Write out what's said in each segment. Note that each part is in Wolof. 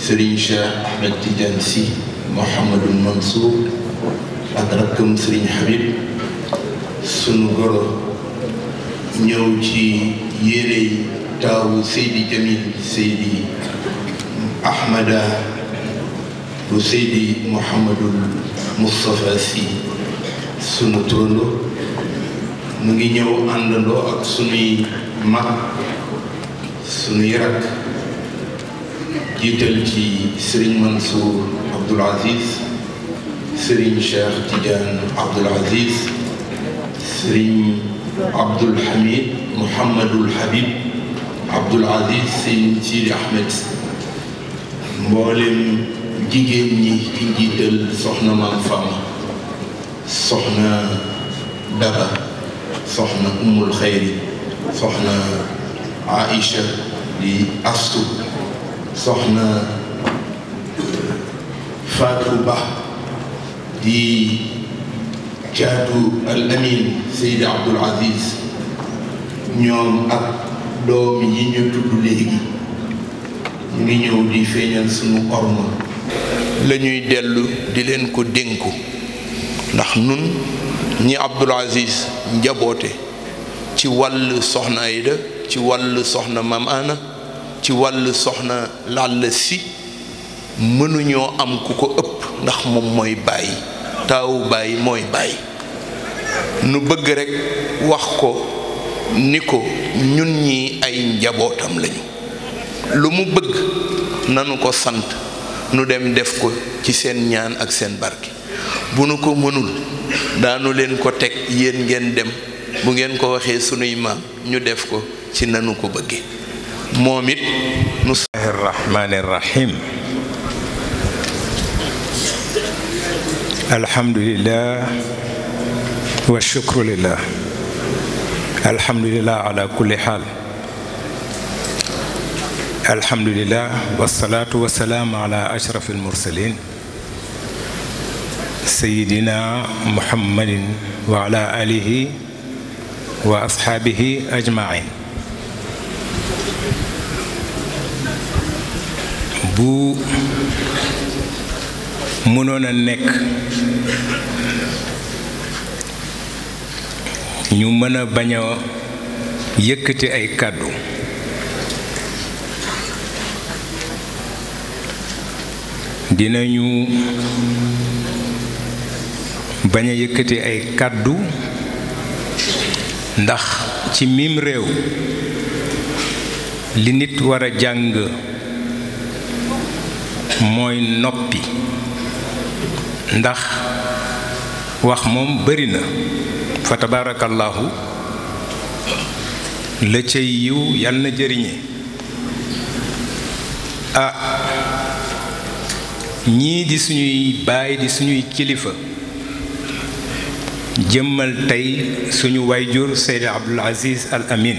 Serigne Cheikh Ahmed Tidiane Sy Mouhamadou Mansour ak rakkam Serigne Habib sunu goro ñëw ci yére taawu Seydi Jamil Seydi Ahmada bu Seydi Mouhamadou Moustapha Sy sunu turando mu ngi ñëw àndandoo ak sunuy mag sunuy rakk jiital ci Serigne Mansour Abdoul Aziz Serigne Cheikh Tidiane Abdoul Aziz Serigne Abdoul Hamid Mouhamadoul Habib Abdoul Aziz Serigne Sidi Ahmed mboolem jigéen ñi ci njiital soxna Maam Fama soxna Daba soxna Ummul Xayri soxna Aïcha di Astu soxna Fatou Ba di caatu al amin Seydi Abdoul Aziz ñoom ak doom yi ñu tudd léegi ñu ngi ñëw di feeñal sunu orma la ñuy dellu di leen ko dénku ndax nun ñi Abdoul Aziz njaboote ci wàll soxna Ayda ci wàll soxna Maam Ana ci wàll soxna Lalla Si mënuñoo am ku ko ëpp ndax moom mooy bàyyi taawu bàyyi mooy bàyyi nu bëgg rekk wax ko ni ko ñun ñi ay njabootam lañu lu mu bëgg nanu ko sant nu dem def ko ci seen ñaan ak seen barke bu nu ko mënul daanu leen ko teg yéen ngeen dem bu ngeen ko waxee sunuy maam ñu def ko ci nanu ko bëgge moom it nu rahmaani rahim alhamdulillah wa shukru lillah alhamdulillah ala kulli xaal alhamdulillah wasalaatu wasalaamu ala ashraf almursalin sayidina muhammadin wa ala alihi wa ashaabihi ajmain bu mënoon a nekk ñu mën a bañ a yëkkati ay kàddu dinañu bañ a yëkkati ay kàddu ndax ci mim réew li nit war a jàng mooy noppi ndax wax moom bari na fa tabaarakallaahu la cay yiw yal na jëriñe ñii di suñuy baay di suñuy kilifa jëmmal tey suñu wayjur Seydi Abdoul Aziz Al Amin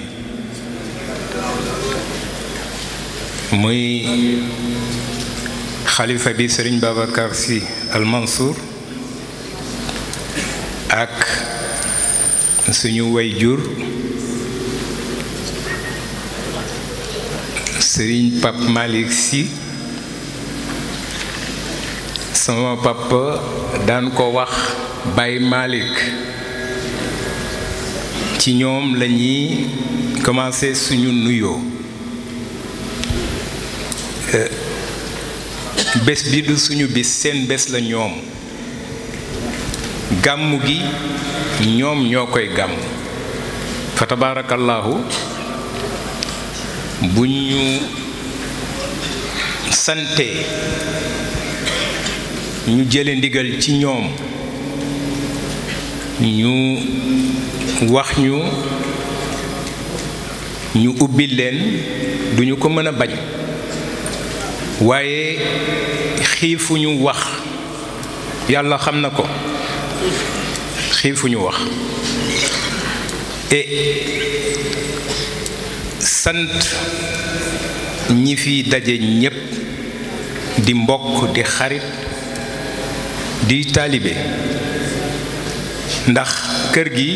muy xalifa bi Sëriñ Babacar Sy Al Mansour ak suñu wayjur Sëriñ Pape Malick Sy sama papa daan ko wax Baye Malick ci ñoom la ñuy commencé suñu nuyoo bés bi du suñu bis seen bés la ñoom gàmmu gi ñoom ñoo koy gàmm fa tabaarakallaahu bu ñu santee ñu jële ndigal ci ñoom ñu wax ñu ubbi leen duñu ko mën a bañ waaye xiifuñu wax yàlla xam na ko xiifuñu wax sant ñi fi daje ñépp di mbokk di xarit di taalibe ndax kër gi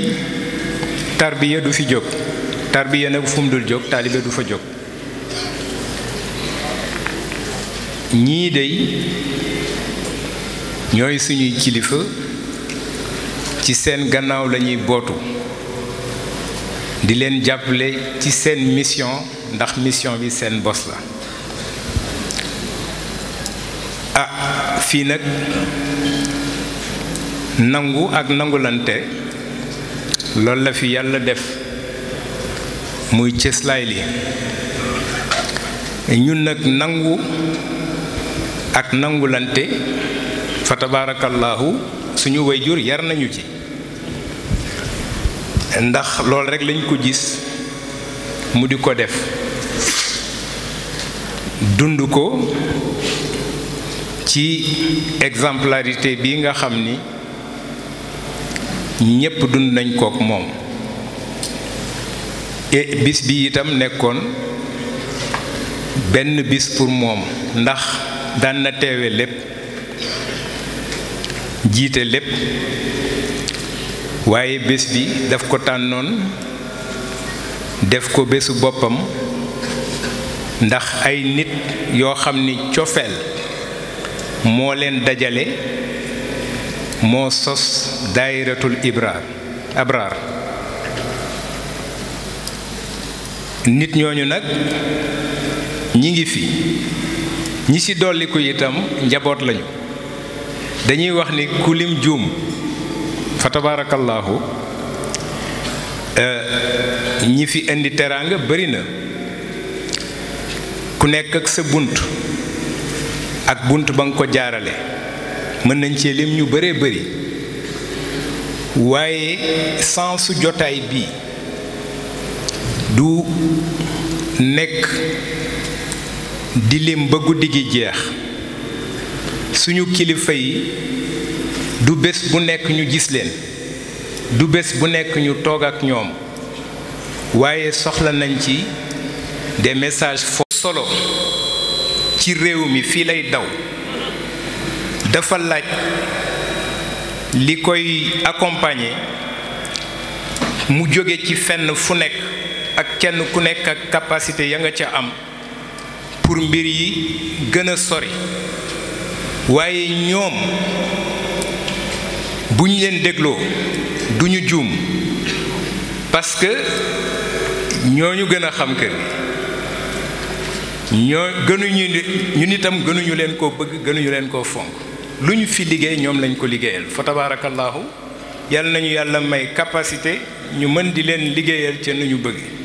tarbiya du fi jóg tarbiya nag fu mu dul jóg taalibe du fa jóg ñii dey ñooy suñuy kilifa ci seen gannaaw lañuy bootu di leen jàppale ci seen mission ndax mission bi seen bos la fii nag nangu ak nangulante loolu la fi yàlla def muy cëslaay li ñun nag nangu ak nangulante fa tabaarakallaahu suñu wayjur yar nañu ci ndax loolu rekk lañ ko gis mu di ko def dund ko ci exemplarité bi nga xam ni ñépp dund nañ kook moom bis bi itam nekkoon benn bis pour moom ndax daan na teewe lépp jiite lépp waaye bés bi daf ko tànnoon def ko bésu boppam ndax ay nit yoo xam ni cofeel moo leen dajale moo sos daayiratul abraar nit ñooñu nag ñi ngi fi ñi ci dolliku itam njaboot lañu dañuy wax ni kulim juum fa tabaarakallaahu ñi fi indi teraanga bari na ku nekk ak sa bunt ak bunt ba nga ko jaarale mën nañ cee lim ñu bëree bëri waaye sensu jotaay bii du nekk di lim ba guddi gi jeex suñu kilifa yi du bés bu nekk ñu gis leen du bés bu nekk ñu toog ak ñoom waaye soxla nañ ci des messages fort solo ci réew mi fii lay daw dafa laaj li koy accompagner mu jóge ci fenn fu nekk ak kenn ku nekk ak capacité ya nga ca am pour mbir yi gën a sori waaye ñoom bu ñu leen dégloo duñu juum parce que ñooñu gën a xam kër ñoo gënuñu ñun itam gënuñu leen koo bëgg gënuñu leen koo fonk lu ñu fi liggéey ñoom lañ ko liggéeyal fa tabaarakallaahu yàlla nañu yàlla may capacité ñu mën di leen liggéeyal ca nu ñu bëgg